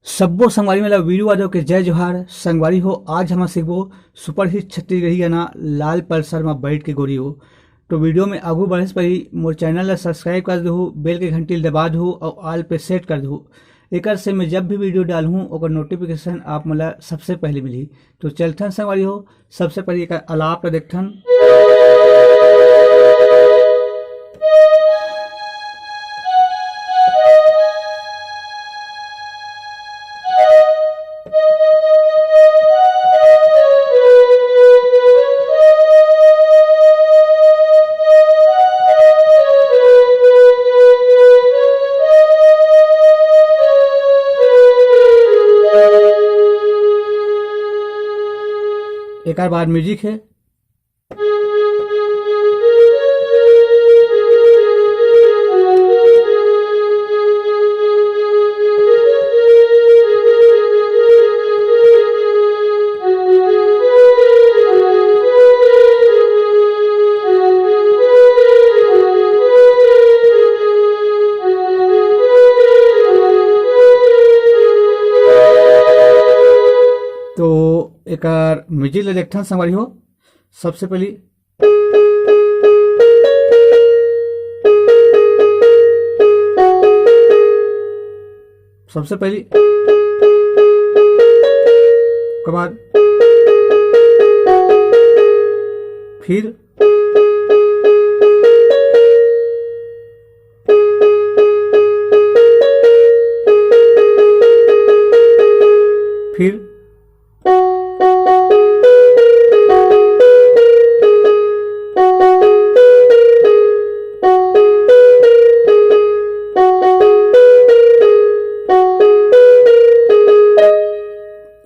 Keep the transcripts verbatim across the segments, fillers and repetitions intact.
सब्बो संगवारी मन ला वीरू यादव के जय जोहार। संगवारी हो, आज हमन सीखबो सुपरहिट छत्तीसगढ़ी गाना लाल पल्सर म बइठ के गोरी हो। तो वीडियो में आगू बढ़े से पहली मोर चैनल ला सब्सक्राइब कर दहू, बेल के घंटी ला दबा दहू और ऑल पे सेट कर दहू। एकर से मैं जब भी वीडियो डालहूँ, ओकर नोटिफिकेशन आप मन ला सबसे पहले मिलही। तो चलथन संगवारी हो, सबसे पहले एकर अलाप ला देखथन। एकर बाद म्यूजिक है। तो एकर म्यूजिक ले देखथन संगवारी हो। सबसे पहली, सबसे पहली, के बाद फिर, फिर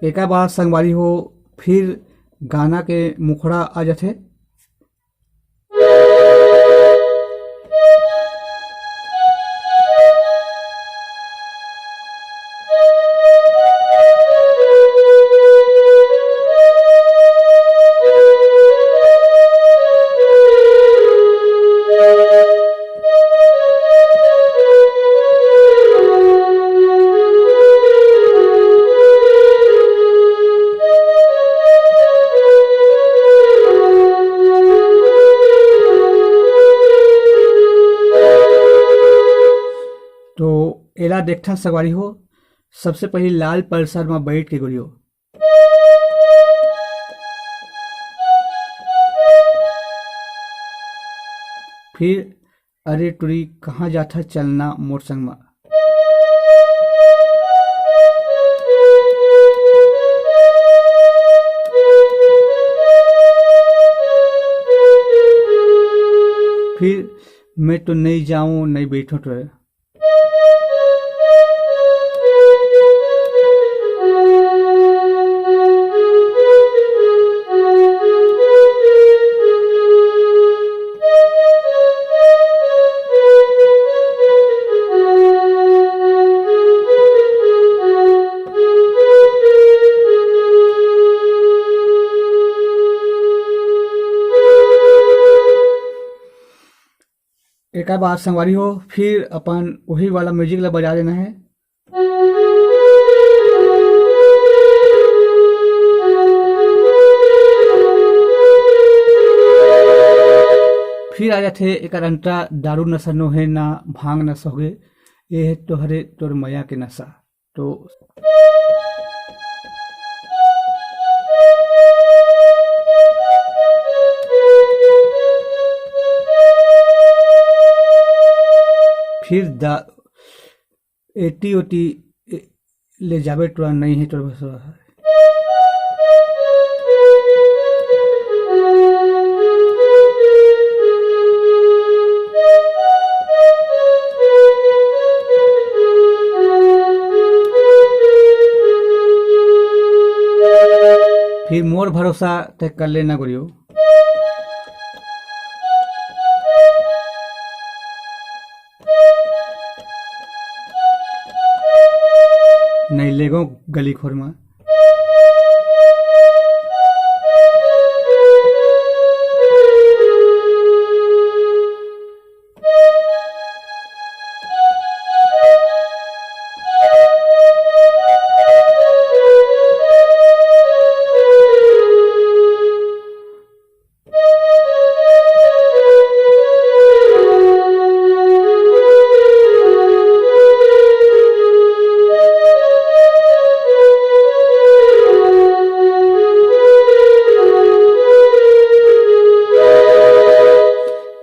एकर बाद संगवारी हो, फिर गाना के मुखड़ा आ जाथे। तो एला देखथन संगवारी हो, सबसे पहली लाल पल्सर म बैठ के गोरियो। फिर अरे टुरी कहाँ जाथा चलना मोर संग मा। फिर मैं तो नहीं जाऊँ, नहीं बैठो टोरे। एकर बाद संगवारी हो, फिर अपन वही वाला म्यूजिक ला बजा देना है। फिर आ जाथे एकर अंतरा, दारू नशा नोहे ना भांग नशा होगे, ये है तोहरे तोर मया के नशा। तो फिर दा-, एटी ओटी ए-, ले जाबे टोरा नहीं है तोर भसवा है। फिर मोर भरोसा तय कर लेना गोरियो। नहीं लेगो गली खोर में।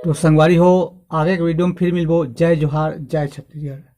तो संगवारी हो, आगे के वीडियो में फिर मिलबो। जय जोहार, जय छत्तीसगढ़।